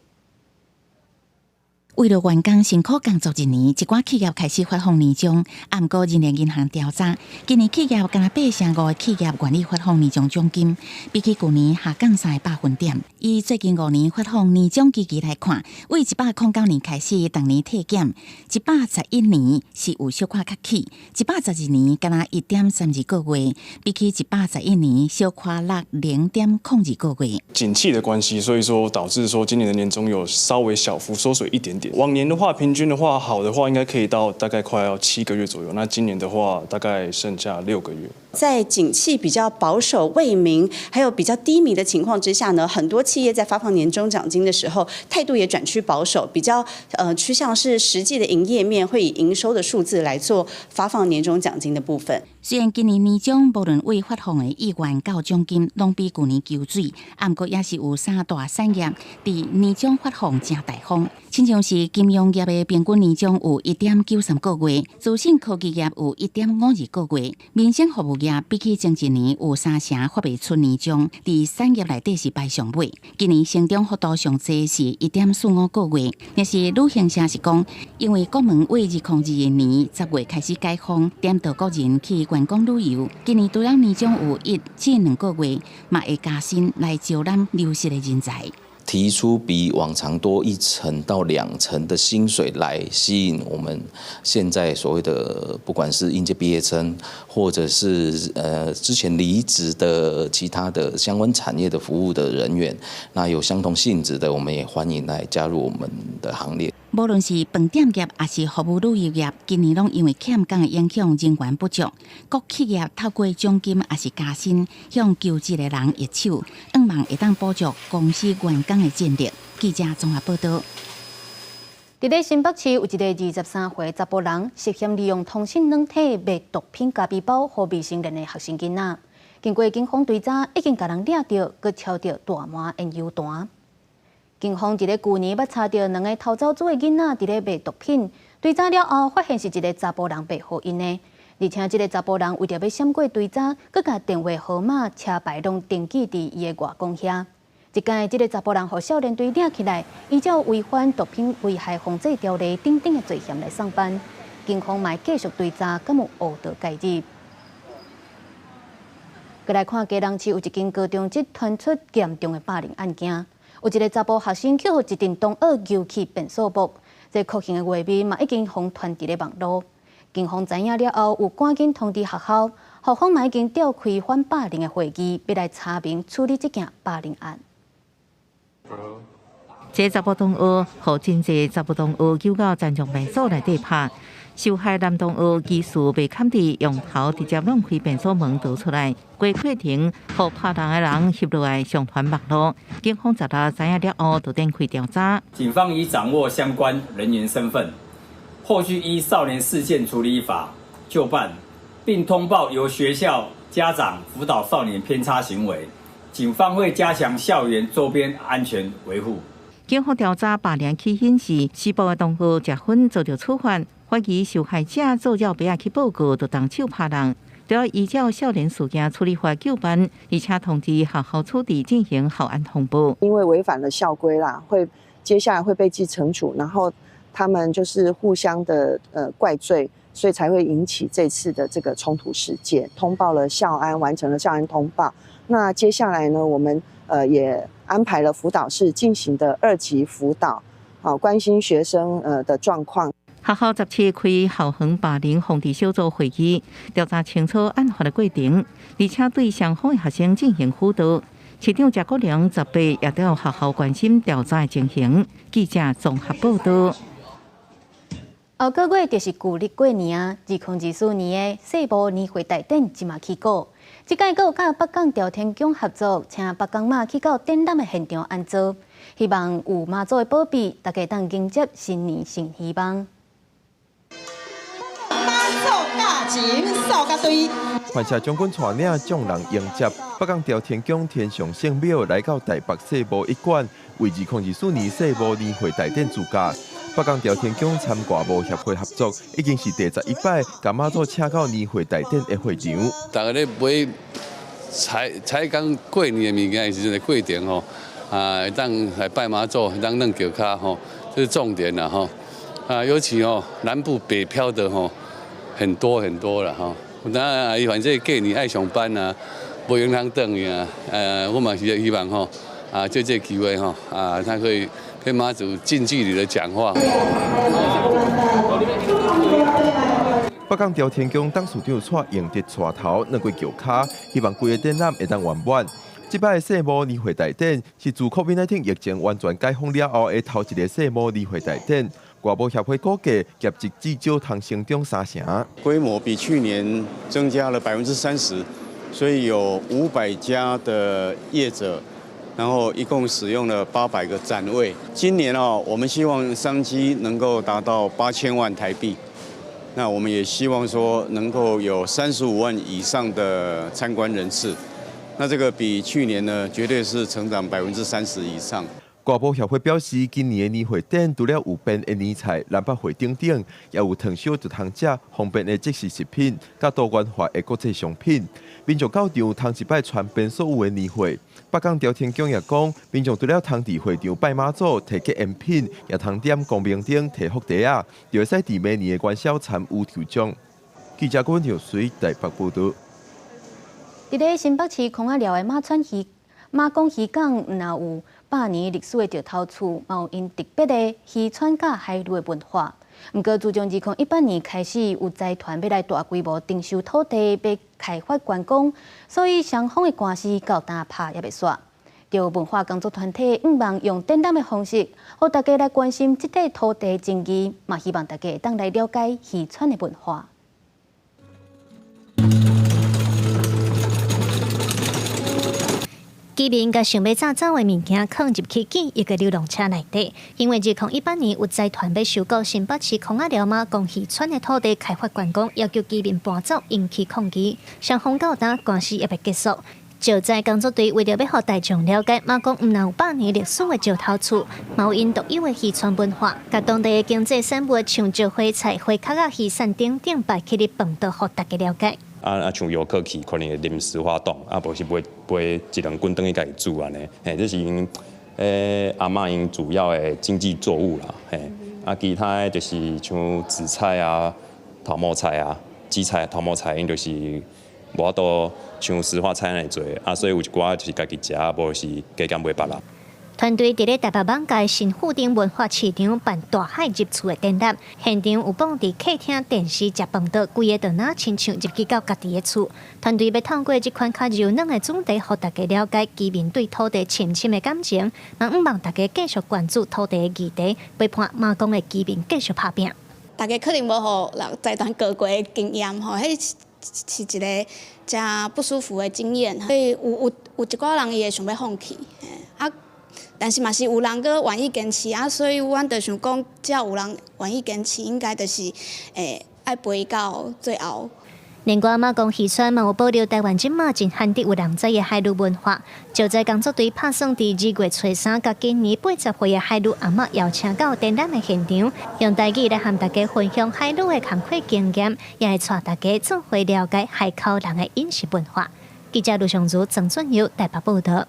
為著員工辛苦工作一年，一寡企業開始發放年終。啊，毋過人力銀行調查，今年企業干焦8成5的企業願意發放年終獎金，比起舊年下降3個百分點。以最近5年發放年終基期來看，對109年開始，逐年退減，111年是有小可較起，112年干焦1.32個月，比起111年小可落0.02個月。景氣的關係，所以說導致說今年的年終有稍微小幅縮水一點點。往年的話，平均的話，好的話應該可以到大概快要7個月左右。那今年的話，大概剩下6個月。在景氣比較保守、未明，還有比較低迷的情況之下呢，很多企業在發放年終獎金的時候，態度也轉趨保守，比較趨向是實際的營業面會以營收的數字來做發放年終獎金的部分。雖然今年年終無論對發放的意願到獎金，攏比舊年求水，啊，毋過也是有三大產業佇年終發放誠大方，親像是金融業的平均年終有1.93個月，資訊科技業有1.52個月，民生服務業比起前一年有3成發袂出年終，佇產業內底是排上尾。今年成長幅度上濟是1.45個月，若是旅行社是講，因為國門對2021年10月開始解封，點著國人去觀光旅遊，今年除了年終有1至2個月，嘛會加薪來招攬流失的人才。提出比往常多1成到2成的薪水來吸引我們現在所謂的不管是應屆畢業生，或者是之前離職的其他的相關產業的服務的人員，那有相同性質的，我們也歡迎來加入我們的行列。無論是飯店業抑是服務旅遊業，今年攏因為欠工的影響，人員不足。各企業透過獎金抑是加薪，向求職的人挹手，向望會當補足公司員工的戰力。記者綜合報導。佇咧新北市有一个23歲查埔人，涉嫌利用通訊軟體賣毒品咖啡包予未成年的學生囡仔。經過警方追查，已經共人掠著，閣抄著大麻煙油彈。警方佇咧舊年捌查著兩个偷走厝的囡仔佇咧賣毒品，追查了後發現是一个查埔人賣予𪜶的，而且這个查埔人為著欲閃過追查，閣共電話號碼、車牌攏登記佇伊的外公遐。這擺這个查埔人予少年隊掠起來，依照違反毒品危害防制條例等等的罪嫌來送辦。警方嘛繼續追查，敢有烏道介入。閣來看基隆市有一間高中職傳出嚴重的霸凌案件。有一个查埔學生去予一陣同學揪去變數目，這酷刑的畫面嘛已經予傳佇咧網路。警方知影了後，有趕緊通知學校，校方嘛已經召開反霸凌的會議，欲來查明處理這件霸凌案。這查埔同學予真濟查埔同學揪到田中病所內底拍，受害男同學疑似被砍佇用頭直接挵開便所門逃出來，過過程予拍人的人翕落來上傳網路。警方十六知影了後，就展開調查。警方已掌握相關人員身份，後續依少年事件處理法究辦，並通報由學校家長輔導少年偏差行為。警方會加強校園周邊安全維護。警方調查霸凌起因是施暴的同學食薰遭著處罰，懷疑受害者做了白仔去報告，就動手拍人，就要依照少年事件處理法究辦，而且通知學校處置進行校安通報。因為違反了校規啦，會接下來會被記懲處，然後他們就是互相的怪罪，所以才會引起這次的這個衝突事件。通報了校安，完成了校安通報。那接下來呢，我們也安排了輔導室進行的二級輔導，好關心學生的狀況。學校17開校園霸凌防治小組會議，調查清楚案發的過程，而且對雙方的學生進行輔導。市長謝國樑18也到學校關心調查的情形。記者綜合報道。後個月就是舊曆過年啊，2024年的世貿年會大典這馬起鼓。這擺閣有佮北港朝天宮合作，請北港媽去到展覽的現場安座，希望有媽祖的保庇，大家當迎接新年新希望。媽祖駕前，掃甲隊。傳社將軍帶領眾人迎接北港朝天宮天上聖廟來到台北世貿一館，為2024年世貿年會大典助駕。北港朝天宮參外貿協會合作，已經是第11擺，共媽祖請到年會大典的會場。逐家咧買採採工過年的物件的時陣的過程吼，啊，會當來拜媽祖，會當軟轎跤吼，這是重點啦吼。啊，尤其哦，南部北漂的吼，很多很多啦吼。那伊反正過年愛上班啊，無閒通轉去啊。我嘛是希望吼，啊，借這個機會吼，啊，他可以跟媽祖近距離的講話。北港朝天宮董事長蔡英德帶頭軟過轎跤，希望規個展覽會當圓滿。這擺世貿年會大典是自 COVID-19 疫情完全解封了後的頭一个世貿年會大典。外貿協會估計業績至少通成長3成，規模比去年增加了30%，所以有500家的業者，然後一共使用了800個展位。今年哦，我們希望商機能夠達到8000萬台幣，那我們也希望說能夠有35萬以上的參觀人次，那這個比去年呢，絕對是成長30%以上。外貿協會表示，今年的年會展除了有變的年菜、南北貨等等，也有糖燒就通食、方便的即食食品，佮多元化的國際商品。民眾到場通一擺傳遍所有的年貨。北港朝天宮也講，民眾除了通佇會場拜媽祖、提結煙品，也通點光明燈、提福袋仔，就會使佇明年的元宵參與抽獎。記者郭文水台北報道。佇咧新北市空仔寮的馬公漁港，毋若有百年歷史的石頭厝，嘛有𪜶特別的漁村佮海陸的文化。毋過，自從2018年開始，有財團欲來大規模徵收土地，欲開發觀光，所以雙方的官司到今拍猶未煞。著文化工作團體向望用展覽的方式，予大家來關心這塊土地爭議，嘛希望大家會當來了解漁村的文化。居民共想欲走走的物件囥入去簡易的流浪車內底，因為2018年有財團欲收購新北市空仔寮馬公漁村的土地開發觀光，要求居民搬走，引起抗議。雙方到今官司猶未結束。石材工作隊為著欲予大眾了解馬公毋但有百年歷史的石頭厝，嘛有𪜶獨有的漁村文化，共當地的經濟產物像石花菜、花殼仔、魚鱔等等擺起佇飯桌，予大家了解。啊啊，像遊客去可能會臨時發動，啊，無是買買一兩斤轉去家己煮按呢，嘿，這是𪜶阿嬤𪜶主要的經濟作物啦，嘿，啊，其他的就是像紫菜啊、頭毛菜啊、紫菜、頭毛菜，𪜶就是無法度像時花菜按呢做，啊，所以有一寡就是家己食，無是加減賣別人。團隊佇咧台北艋舺新富町文化市場辦大海入厝的展覽，現場有放佇客廳電視食飯桌，規个就若親像入去到家己的厝。團隊欲透過這款較柔軟的主題，予大家了解居民對土地深深的感情，嘛向望大家繼續關注土地的議題，陪伴馬公的居民繼續拍拚。大家可能無予人財團過過的經驗吼，彼是一个誠不舒服的經驗，所以有一寡人伊會想欲放棄，啊，但是嘛是有人閣願意堅持啊，所以阮就想講，只要有人願意堅持，應該就是愛陪到最後。連歌仔講漁村嘛有保留台灣這馬真罕得有人知的海陸文化。就在工作隊拍算佇2月初3佮今年80歲的海陸阿嬤邀請到展覽的現場，用台語來和大家分享海陸的工課經驗，也會帶大家做伙了解海口人的飲食文化。記者盧尚如、曾俊友台北報道。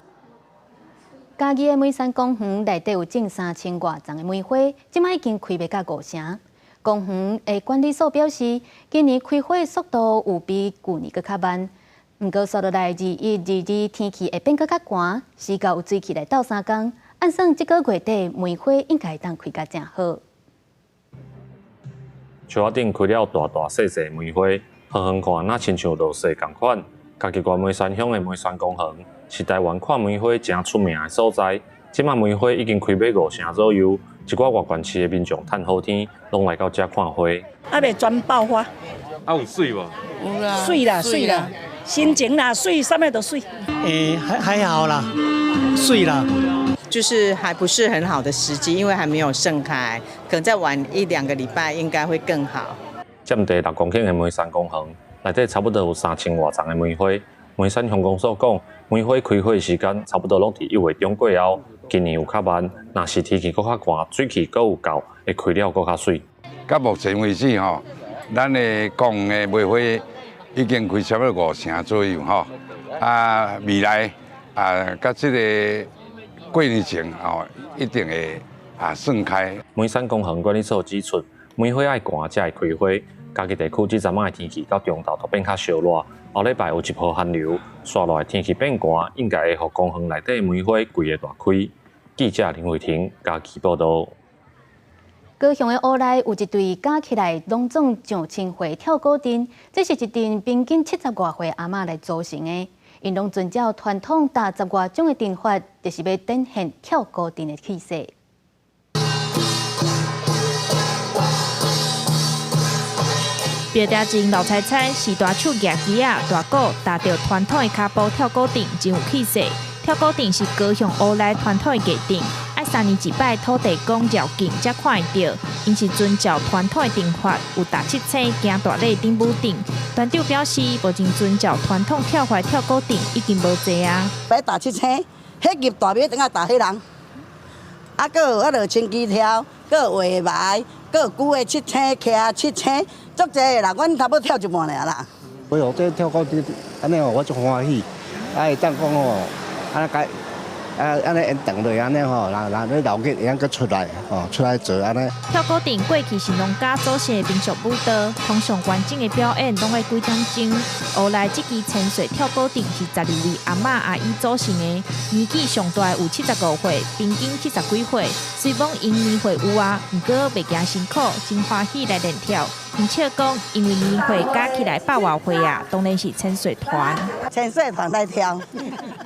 嘉義的梅山公園內底有種3000外叢的梅花，這擺已經開欲到五成。公園的管理所表示，今年開花速度有比舊年閣較慢。毋過，紲落來21、22天氣會變閣較寒，時較有水氣來鬥相共。按算這個月底梅花應該會當開甲誠好。樹仔頂開了大大細細梅花，遠遠看若親像落雪仝款。嘉義縣梅山鄉的梅山公園是台灣看梅花誠出名的所在。這擺梅花已經開欲五成左右。一寡外縣市的民眾趁好天，攏來到遮看花。啊，袂全爆發。啊，有媠無？有啦。媠啦，媠啦，心情啦，媠，啥物都媠。還好啦，媠啦。就是還不是很好的時機，因為還沒有盛開，可能再晚一兩個禮拜應該會更好。佔地6公頃的梅山公園內底差不多有3000外叢的梅花。梅山鄉公所講，梅花開花時間差不多攏佇1月中過後。今年有較慢，若是天氣閣較寒，水氣閣有夠，會開了閣較媠。到目前為止吼，咱的公園的梅花已經開差不多5成左右吼。啊，未來啊，佮這个過年前吼，一定會啊盛開。梅山公園管理所指出，梅花愛寒才會開花。嘉義地區這陣仔的天氣到中晝都變較燒熱，後禮拜有一波寒流，紲落來天氣變寒，應該會予公園內底梅花規个大開。記者林慧婷嘉義報道。高雄的烏來有一對加起來攏總上千歲跳鼓陣，這是一陣平均70外歲阿嬤來組成的，𪜶攏遵照傳統踏10外種的陣法，就是欲展現跳鼓陣的氣勢。白條前老太太是大手舉旗仔、大鼓，踏著傳統的跤步跳鼓陣，真有氣勢。跳鼓陣是高雄烏來傳統的藝陣，愛3年一擺土地公繞境才看會著。𪜶是遵照傳統的陣法，有踏七星、行大禮等舞陣。團長表示，目前遵照傳統跳法跳鼓陣已經無濟啊。欲踏七星，彼入大尾等下踏彼人，啊，閣有彼落清機跳，閣有畫眉，閣有久的七星、徛七星，足濟啦。阮差不多跳一半爾啦。哎喲，這跳鼓陣按呢哦，我足歡喜，啊會當講吼。按呢改，啊按呢延長落按呢吼，人人咧鬧熱會當閣出來，吼出來做按呢。跳鼓陣過去是農家祖先的民俗舞蹈，通常完整的表演攏愛幾點鐘。後來這支千歲跳鼓陣是12位阿嬤阿姨組成的，年紀上大有75歲，平均70幾歲。雖罔𪜶年歲有啊，毋過袂驚辛苦，真歡喜來練跳。𪜶笑講，因為年歲加起來100外歲啊，當然是千歲團。千歲團來跳，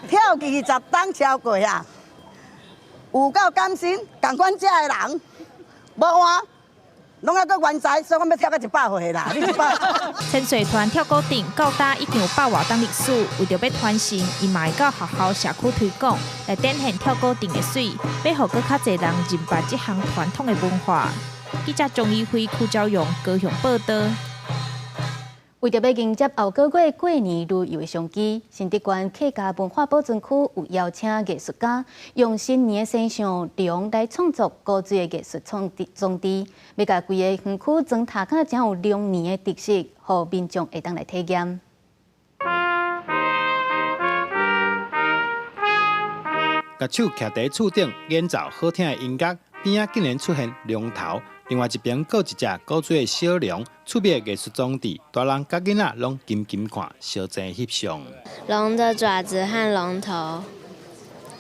跳20冬超過啊，有夠甘心，仝款遮的人，無換，攏猶閣原在，所以阮欲跳到100歲啦。你100。千歲團跳鼓陣到今已經有100外冬歷史，為著欲傳承，𪜶嘛會到學校、社區推廣，來展現跳鼓陣的媠，欲予閣較濟人認捌這項傳統的文化。記者鍾怡輝、柯昭勇高雄報道。為著欲迎接後個月過年旅遊的商機，新竹縣客家文化保存區有邀請藝術家用新年的生肖龍來創作古錐的藝術裝置，欲共規个園區裝塗較誠有龍年的特色，予民眾會當來體驗。共手徛佇厝頂演奏好聽的音樂，邊仔竟然出現龍頭。另外一邊，閣一隻古錐的小龍，趣味藝術裝置，大人佮囡仔攏緊緊看，相爭翕相。龍的爪子和龍頭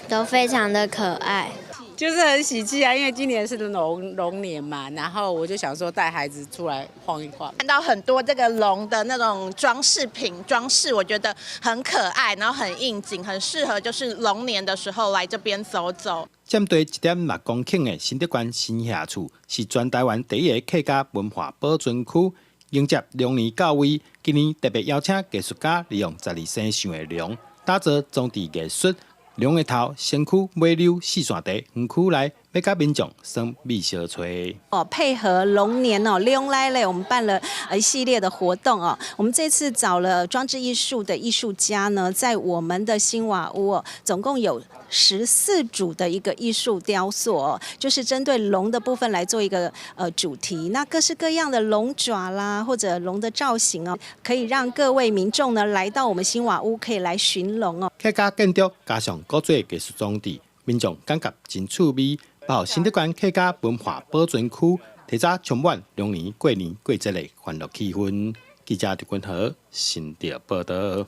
都非常的可愛，就是很喜氣啊！因為今年是龍年嘛，然後我就想說帶孩子出來晃一晃。看到很多這個龍的那種裝飾品裝飾，我覺得很可愛，然後很應景，很適合就是龍年的時候來這邊走走。佔地1.6公頃的新竹縣新社厝，是全台灣第一个客家文化保存區，迎接龍年到位。今年特別邀請藝術家利用十二生肖的龍，打造裝置藝術。龍的頭、身軀、尾溜四散佇園區內，欲佮民眾耍秘相揣。哦，配合龍年哦，龍來咧，我們辦了一系列的活動哦。我們這次找了裝置藝術的藝術家呢，在我們的新瓦屋哦，總共有14組的一個藝術雕塑哦，就是針對龍的部分來做一個主題。那各式各樣的龍爪啦，或者龍的造型哦，可以讓各位民眾呢來到我們新瓦屋，可以來尋龍哦。客家建築加上古蹟藝術裝置，民眾感覺真趣味。包予新竹縣客家文化保存區，提早充滿龍年過年過節的歡樂氣氛。記者陳君和新竹報導。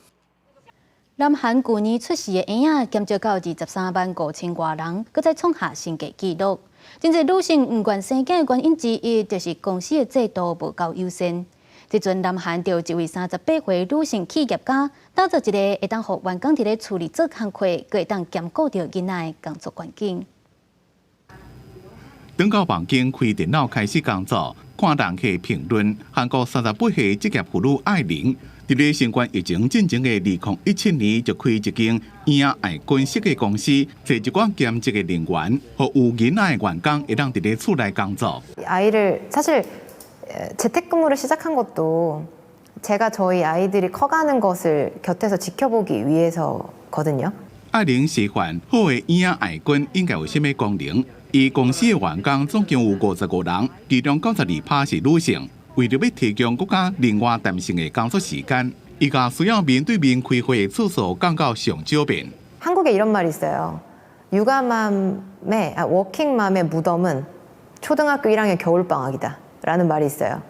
南韓舊年出世的嬰仔減少到23萬5千外人，閣再創下新低紀錄。真濟女性毋願生囝的原因之一，就是公司的制度無夠友善。這陣南韓就一位38歲女性企業家，打造一個會當予員工佇咧厝裡做工課，閣會當兼顧著囡仔的工作環境。轉到房間開電腦開始工作，看人客評論。韓國38歲職業婦女艾玲，佇咧新冠疫情進前的2017年就開一間嬰仔愛軍設計公司，揣一寡兼職的人員，予有囡仔的員工會當佇咧厝內工作。 아이를 사실 재택근무를 시작한 것도 제가 저희 아이들이 커가는 것을 곁에서 지켜보기 위해서거든요. 艾玲示範好的嬰仔愛軍應該有啥物功能？伊公司的員工總共有55人，其中92%是女性。為著欲提供閣較靈活彈性的工作時間，伊共需要面對面開會的次數降到上少遍。 한국에 이런 말이 있어요. 육아맘의 아, 워킹맘의 무덤은 초등학교 1학년 겨울방학이다. 라는 말이 있어요.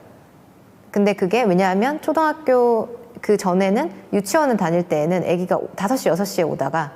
근데 그게 왜냐하면 초등학교 그 전에는 유치원을 다닐 때에는 아기가 5시, 6시에 오다가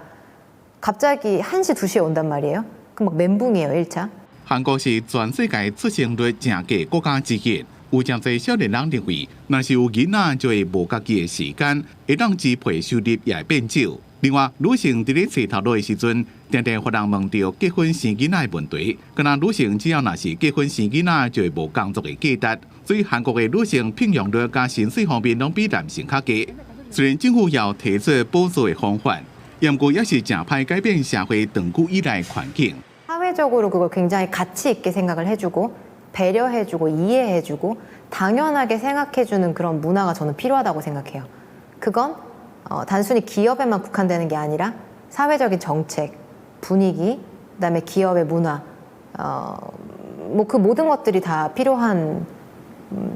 갑자기 1시, 2시에 온단 말이에요. 그럼 막 멘붕이에요, 1차. 韓國是全世界出生率誠低國家之一，有誠濟少年人認為，若是有囡仔就會無家己的時間，會當支配收入也會變少。另外，女性佇咧揣頭路的時陣，定定予人問著結婚生囡仔的問題。敢若女性只要若是結婚生囡仔，就會無工作的價值。所以韓國的女性聘用率佮薪水方面攏比男性較低。雖然政府有提出補助的方法，毋過也是誠歹改變社會長久以來的環境。 사회적으로 그걸 굉장히 가치 있게 생각을 해주고 배려해주고 이해해주고 당연하게 생각해주는 그런 문화가 저는 필요하다고 생각해요. 그건 단순히 기업에만 국한되는 게 아니라 사회적인 정책, 분위기, 그다음에 기업의 문화, 뭐 그 모든 것들이 다 필요한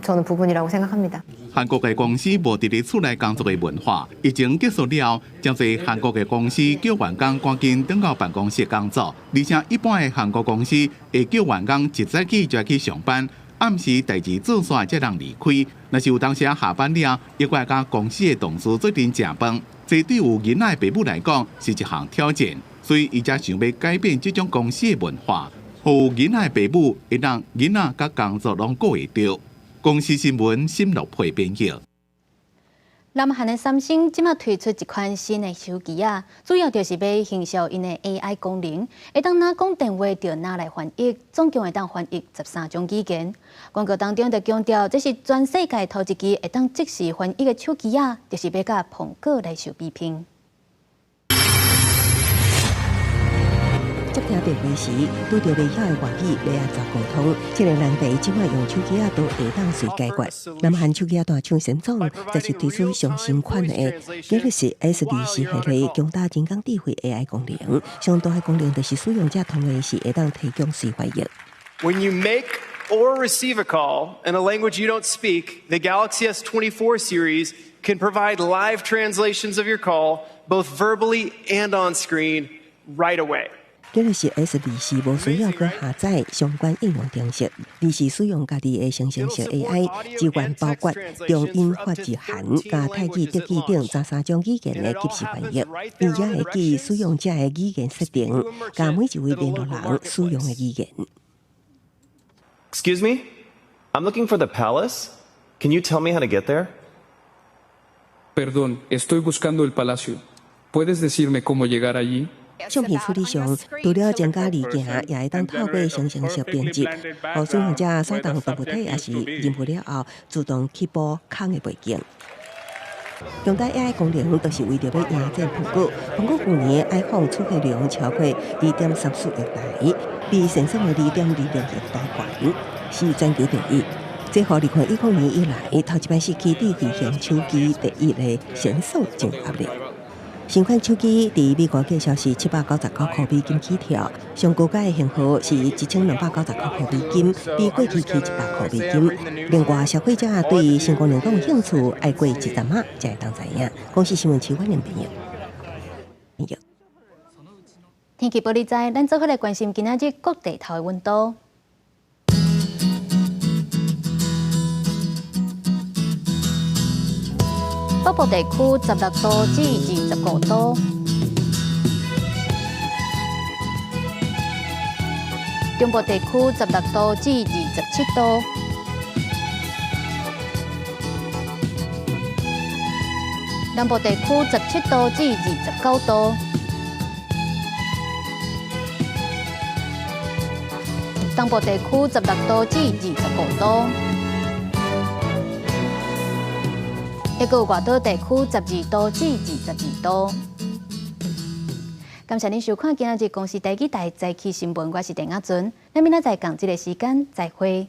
저는 부분이라고 생각합니다. 韓國的公司無佇咧厝內工作的文化，疫情結束了後，誠濟韓國的公司叫員工趕緊轉到辦公室工作，而且一般的韓國公司會叫員工一早起就去上班，暗時代誌做煞才通離開。若是有當時下班了，猶閣愛佮公司的同事做陣食飯，這對有囡仔的爸母來講是一項挑戰，所以伊才想欲改變這種公司的文化，予有囡仔的爸母會當囡仔佮工作攏顧會著。公視新聞新樂配編譯。南韓的三星這馬推出一款新的手機仔，主要就是欲行銷𪜶的 AI 功能，會當若講電話就若來翻譯，總共會當翻譯13種語言。廣告當中就強調，這是全世界頭一支會當即時翻譯的手機仔，就是欲佮蘋果來相比拼。接聽電話時，拄著袂曉的外語欲按怎溝通？這个難題這馬用手機仔都會當隨解決。南韓手機仔大廠三星，這次推出上新款的 Galaxy S24系列強大人工智慧 AI 功能。上大的功能就是使用者通話時會當提供隨翻譯。 When you make or receive a call in a language you don't speak, the Galaxy S24 series can provide live translations of your call, both verbally and on screen, right away. Galaxy S24無需要閣下載相關應用程式，而是使用家己的生成式 AI，支援包括中英法日韓、佮泰語、德語等13種語言的即時翻譯，而且會記使用者的語言設定，佮每一位聯絡人使用的語言。 Excuse me, I'm looking for the palace. Can you tell me how to get there? Perdón, estoy buscando el palacio. ¿Puedes decirme cómo llegar allí? 相片處理上，除了增加濾鏡，也會當透過生成式編輯，予使用者掃動動物體，抑是人物了後，自動去補空的背景。強調 AI 功能，就是為著欲迎戰蘋果。蘋果舊年 iPhone 出貨量超過2.34億台，比前算的2.26億台懸，是全球第一。這予2010年以來，頭一擺失去智慧型手機第一的神送真壓力。新款手機佇美國價售是799塊美金起跳，上高階的型號是1299塊美金，比過去起100塊美金。另外，消費者對新功能閣有興趣，愛過一陣仔才會當知影。公視新聞徐婉玲編譯。天氣報你知，咱做伙來關心今仔日各地頭的溫度。北部地區16度至25度，中部地區16度至27度，南部地區17度至29度，東部地區16度至25度。一個外島地區12度至22度。感謝您收看今仔日公視第一台早起新聞，我是鄭亞純。咱明仔載仝這个時間再會。